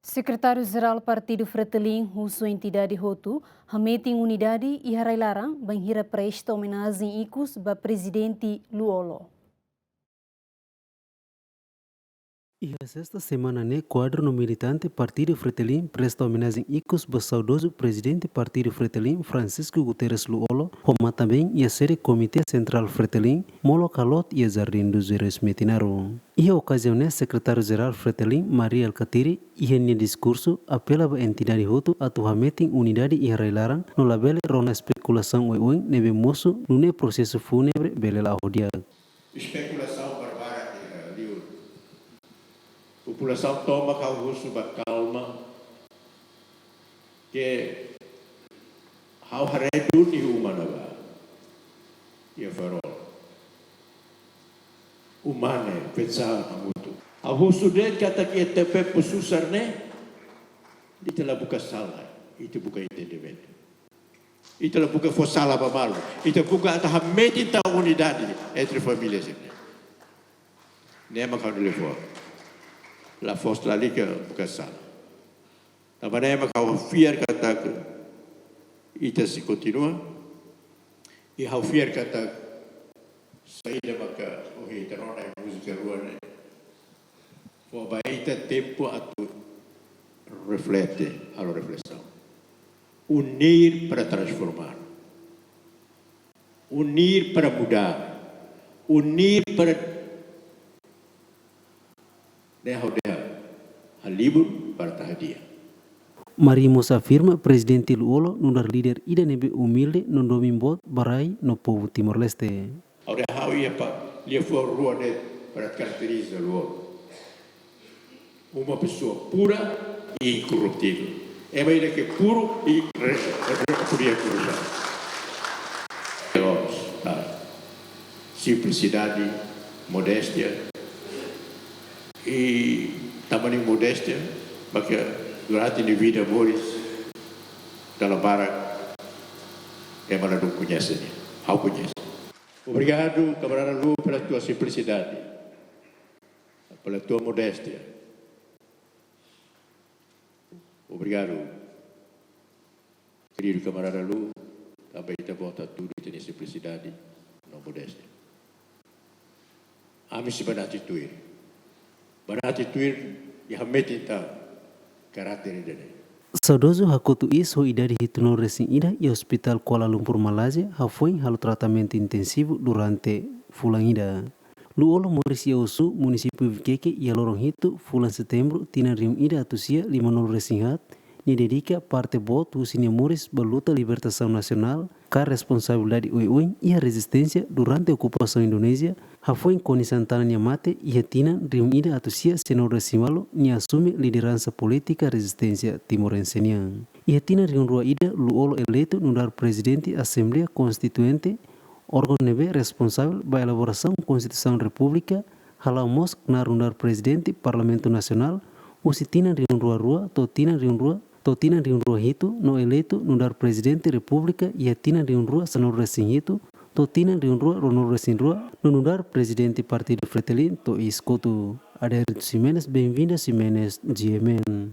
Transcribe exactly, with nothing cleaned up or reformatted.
Sekretáriu-Jerál Partidu Fretilin husu entidade hotu hametin unidade iha rai-laran bainhira presta omenajen ikus ba Prezidente Lú-Olo. Iha sesta semana ne'e, kuadru no militante Partidu Fretilin presta omenajen ikus ba saudozu Prezidente Partidu Fretilin, Francisco Guterres Lú-Olo, ho matan-been iha sede Komité Sentrál Fretilin, molok ka loot iha Jardim dos Heróis Metinaro. Iha okaziaun ne'e, Sekretáriu-Jerál Fretilin, Mari Alkatiri, iha nia diskursu, apela ba entidade hotu atu hametin unidade iha rai-laran, no labele rona espekulasaun oioin ne'ebé mosu, nune'e prosesu fúnebre bele la'o di'ak. Espekulasaun barbarak iha liur. Populasaun tomak ha'u husu ba kalma, ke ha'u haree duni uma ne'ebá iha Farol. Uma ne'e fesa hamutuk. Ha'u husu de'it katak iha tempu susar ne'e, ita la buka sala, ita buka entendimentu. Ita la buka fó sala ba malu. Ita buka atu hametin tan unidade entre famílias ne'e. Ne'e mak ha'u-nia liafuan. La fó sala, la buka sala. Tanba ne'e mak ha'u fiar katak ita sei kontinua. I ha'u fiar katak saida maka ohin ita rona iha múzika rua ne'e, fó ba ita tempu atu reflete, halo reflesaun. Unir para transformar. Unir para mudar. Unir para, ne'e ha'u dehan, halibur para tahadi'a. Mari mós afirma Prezidente Lú-Olo nu'udar líder ida ne'ebé umilde no domin boot ba rai no povu Timor-Leste. Ha'u dehan ha'u iha pa, liafuan rua ne'e para karakteriza Lú-Olo. Uma pessoa pura e incorruptível. Ema ida ke puru i re-, re-, repudia korrupsaun. Simplisidade, modéstia. I tanba nia modéstia, maka durante nia vida moris, dala barak ema ladún koñese nia. Ha'u koñese. Obrigadu, kamarada Lú, pela tua simplicidade, pela tua modéstia. Obrigadu, keridu kamarada Lú, tanba ita-boot hatudu ita-nia simplisidade no modéstia. Ami sei banati tuir. Banati tuir i hametin tan karáter ida-ne'e. Saudozu hakotu iis ho idade hitunulu-resin-ida iha Hospitál Kuala Lumpur, Malázia, hafoin halo tratamentu intensivu durante fulan ida. Lú-Olo moris iha Osu, Munisípiu Viqueque, iha loron hitu fulan Setembru, tinan rihun ida atus sia limanulu-resin-haat, nia dedika parte boot husi nia moris ba luta libertasaun nasionál, ka responsabilidade oioin iha rezisténsia durante okupasaun Indonézia, hafoin Koni Santana nia mate iha tinan rihun ida atus sia sianulu-resin-ualu, nia asume lideransa polítika rezisténsia timorense nian. Iha tinan rihun rua ida, Lú-Olo eleitu nu'udar Prezidente Asembleia Konstituinte, órgaun ne'ebé responsavel ba elaborasaun Konstituisaun Repúblika, hala'o mós knaar nu'udar Prezidente Parlamentu Nasionál, husi tinan rihun rua rua to'o tinan rihun rua, to'o tinan rihun rua hitu, no eleitu nu'udar Prezidente Repúblika iha tinan rihun rua sanulu-resin-hitu to'o tinan rihun rua ruanulu-resin-rua, no nu'udar Prezidente Partidu Fretilin to'o iis kotuk. Adérito Ximenes, Benvinda Ximenes, G M N.